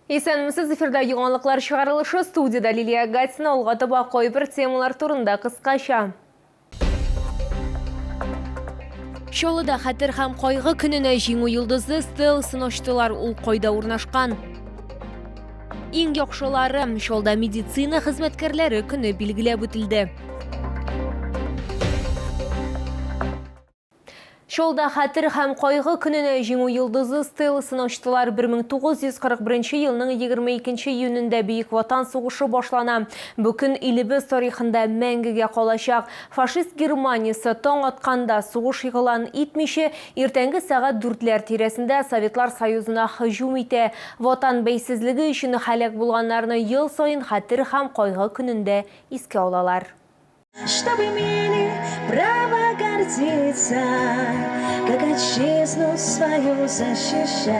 Исәнмесез, эфирда яңалыклар чыгарылышы, студиядә Лилия Гатина, алга таба кайбер темалар турында кыскача. Чаллыда хәтер һәм кайгы көненә Җиңү йолдызы стеласын ачтылар, ул кайда урнашкан? Иң яхшылары, Чаллыда медицина хезмәткәрләре көне билгеләп үтелде. Чаллыда хәтер һәм кайгы көненә Җиңү йолдызы стеласын ачтылар. 1941 елның 22 июнендә Бөек Ватан сугышы башлана. Бу көн илебез тарихында мәңгегә калачак. Фашист Германиясе таң атканда, сугыш игълан итмичә, иртәнге сәгать дүртләр тирәсендә Советлар Союзына һөҗүм итә. Ватан бәйсезлеге өчен һәлак булганнарны ел саен Хәтер һәм кайгы көнендә искә алалар. Чтобы имели право гордиться, Как отчизну свою защищать.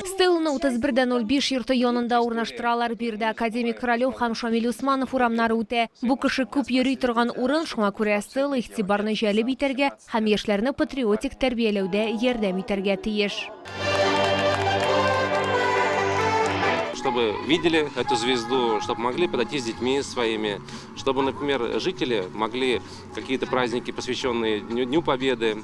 Стелланы 31.05 йорты янында урнаштыралар. Биредә Академик Королев һәм Шамил Усманов урамнары үтә. Бу кеше күп йөри торган урын, шуңа күрә стела игътибарны җәлеп итәргә һәм яшьләрне патриотик тәрбияләүдә ярдәм итәргә тиеш. Чтобы видели эту звезду, чтобы могли подойти с детьми своими, чтобы, например, жители могли какие-то праздники, посвященные Дню Победы,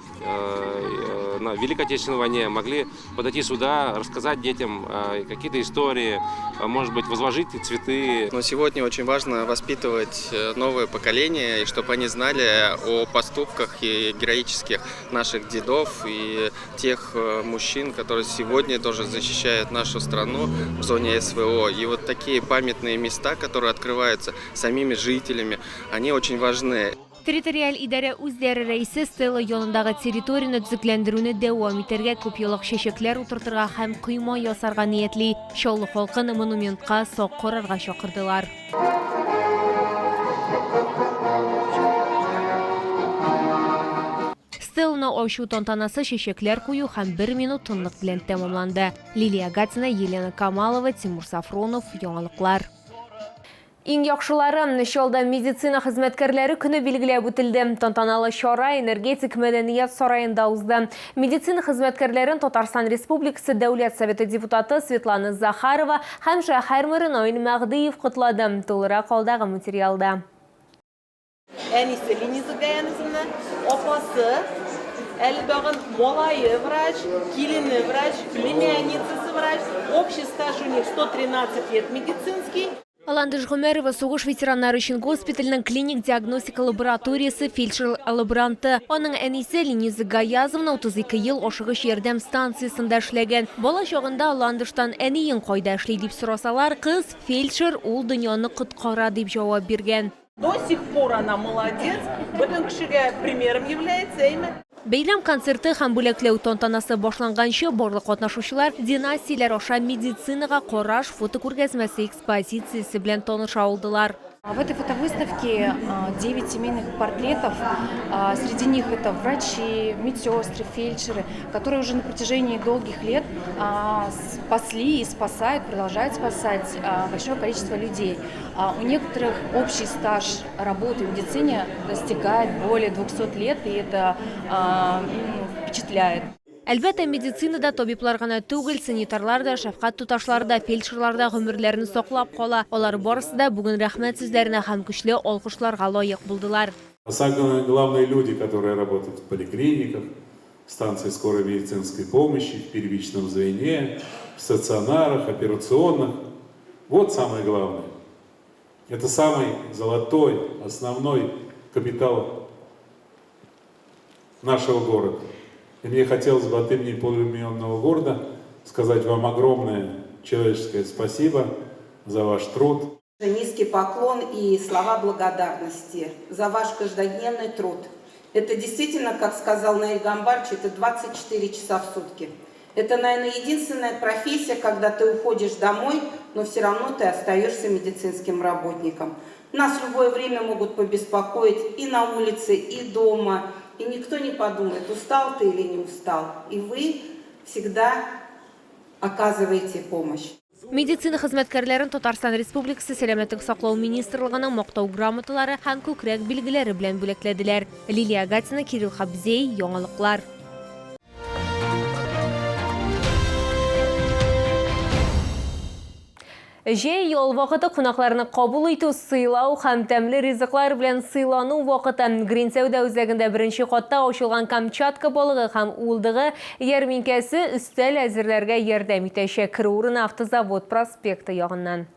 на Великой Отечественной войне, могли подойти сюда, рассказать детям какие-то истории, может быть, возложить цветы. Но сегодня очень важно воспитывать новое поколение, и чтобы они знали о поступках и героических наших дедов и тех мужчин, которые сегодня тоже защищают нашу страну в зоне СВО. И вот такие памятные места, которые открываются самими жителями, они очень важны. Территориаль идарә үзләре рәисе стела янындагы территорияне төзекләндерүне дәвам итәргә, күпьеллык чәчәкләр утыртырга һәм койма ясарга ниятли. Чаллы халкын монументка сак карарга чакырдылар. Стеланы ачу тантанасы чәчәкләр кую һәм бер минут тынлык белән тәмамланды. Лилия Гатина, Елена Камалова, Тимур Сафронов, Яңалыклар. Иң яхшылары, Чаллыда медицина хезмәткәрләре көне билгеләп үтелде. Тантаналы чара Энергетик мәдәният сараенда узды. Медицина хезмәткәрләрен Татарстан Республикасы Дәүләт Советы депутаты Светлана Захарова һәм шәһәр мэры Наил Мәһдиев котлады. Тулырак алдагы материалда. Әнисе Лениза Гаянызовна, апасы, әле тагын малае врач, килене врач, племянницасы врач. Общий стаж у них 113 лет медицинский. Ландыш Гомәрова сугыш ветераннары өчен госпитальнең клиник диагностика лабораториясе фельдшер-лаборанты. Аның әнисе Лениза Гаязовна 32 ел ашыгыч ярдәм станциясендә эшләгән. Бала чагында Ландыштан әниең кайда эшли дип сорасалар, кыз, фельдшер, ул дөньяны коткара дип җавап биргән. До сих пор она молодец, бөтен кешегә примером является, әйме? Бәйрәм концерты һәм бүләкләү тантанасы башланганчы барлык катнашучылар Династияләр аша медицинага караш фотокүргәзмәсе экспозициясе белән таныша алдылар. В этой фотовыставке 9 семейных портретов. Среди них это врачи, медсестры, фельдшеры, которые уже на протяжении долгих лет спасли и спасают, продолжают спасать большое количество людей. У некоторых общий стаж работы в медицине достигает более 200 лет, и это впечатляет. Әлбәттә, медицинада табиблар гына түгел, санитарлар да, шәфкать туташлары да, фельдшерлар да гомерләрен саклап кала. Алар барысы да бүген рәхмәт сүзләренә һәм көчле алкышларга лаек булдылар. Самые главные люди, которые работают в поликлиниках, станции скорой медицинской помощи, в первичном звене, в стационарах, операционных. Вот самое главное. Это самый золотой, основной капитал нашего города. И мне хотелось бы от имени полумиллионного города сказать вам огромное человеческое спасибо за ваш труд. Низкий поклон и слова благодарности за ваш каждодневный труд. Это действительно, как сказал Наиль Гамбарч, это 24 часа в сутки. Это, наверное, единственная профессия, когда ты уходишь домой, но все равно ты остаешься медицинским работником. Нас в любое время могут побеспокоить и на улице, и дома, и никто не подумает, устал ты или не устал. И вы всегда оказываете помощь. Медицина хезмәткәрләрен Татарстан Республикасы Сәламәтлек саклау министрлыгының Мактау грамоталары һәм күкрәк билгеләре белән бүләкләделәр. Лилия Гатина, Кирилл Хабзей, Яңалыклар. Җәй ял вакыты кунакларны кабул итү, сыйлау һәм тәмле ризыклар белән сыйлану вакыты. Грин сәүдә үзәгендә беренче катта ачылган Камчатка балыгы һәм уылдыгы ярминкәсе өстәл әзерләргә ярдәм итәчәк. Керү урыны Автозавод проспекты ягыннан.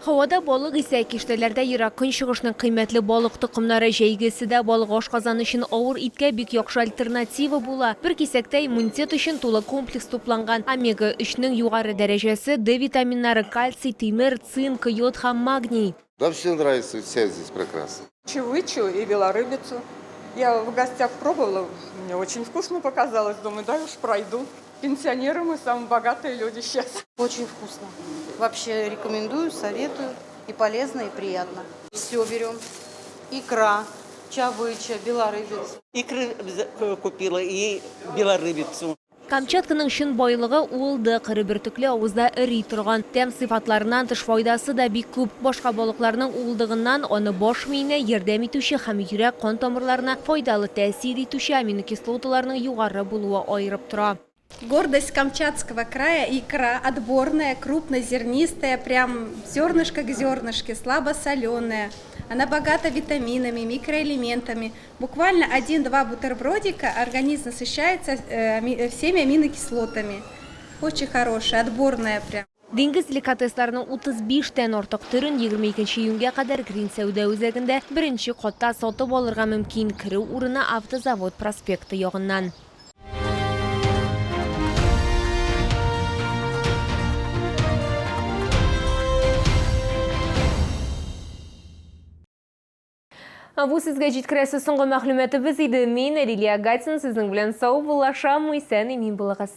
Һавада балык исә, киштәләрдә Ерак Көнчыгышның кыйммәтле балык токымнары. Җәйге эсседә балык ашказан өчен авыр иткә бик яхшы альтернатива була. Бер кисәктә иммунитет өчен тулы комплекс тупланган, омега өчнең югары дәрәҗәсе, Д витаминнары, кальций, тимер, цинк, йод һәм магний. Да все нравится, все здесь прекрасно. Чавычу и белорыбицу. Я в гостях пробовала, мне очень вкусно показалось. Думаю, дай уж пройду. Пенсионеры мы самые богатые люди сейчас. Очень вкусно. Вообще рекомендую, советую. И полезно, и приятно. Все берем. Икра, чавыча, белорыбицу. Икры купила и белорыбицу. Камчатканың чын байлыгы уылдык, эре бөртекле авызда эри торган. Тәм сыйфатларыннан тыш файдасы да бик күп. Башка балыкларның уылдыгыннан аны баш миенә ярдәм итүче һәм йөрәк-кан тамырларына файдалы тәэсир итүче аминокислоталарның югары булуы аерып тора. Гордость Камчатского края, икра отборная, крупнозернистая, прям зернышко к зернышке, слабосоленая. Она богата витаминами, микроэлементами. Буквально один-два бутербродика организм насыщается всеми аминокислотами. Очень хорошая, отборная прям. Диңгез деликатесларының 35 тән артык төрен 22 июньгә кадәр Грин сәүдә үзәгендә беренче катта сатып алырга мөмкин. Керү урыны Автозавод проспекты ягыннан. Бу сезгә җиткерәсе соңгы мәгълүматыбыз иде. Мин, Лилия Гатин, сезнең белән саубуллашам. Исән-имин булыгыз.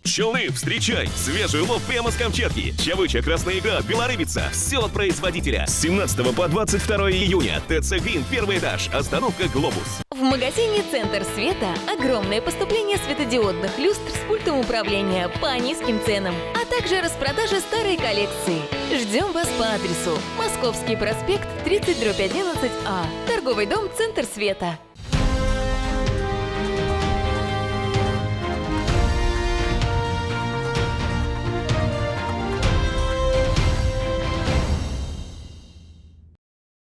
Челны, встречай! Свежий улов прямо с Камчатки. Чавыча, красная икра, белорыбица. Все от производителя. С 17 по 22 июня. ТЦ Грин, первый этаж. Остановка «Глобус». В магазине «Центр света» огромное поступление светодиодных люстр с пультом управления по низким ценам, а также распродажа старой коллекции. Ждем вас по адресу Московский проспект, 30/11А, торговый дом «Центр света».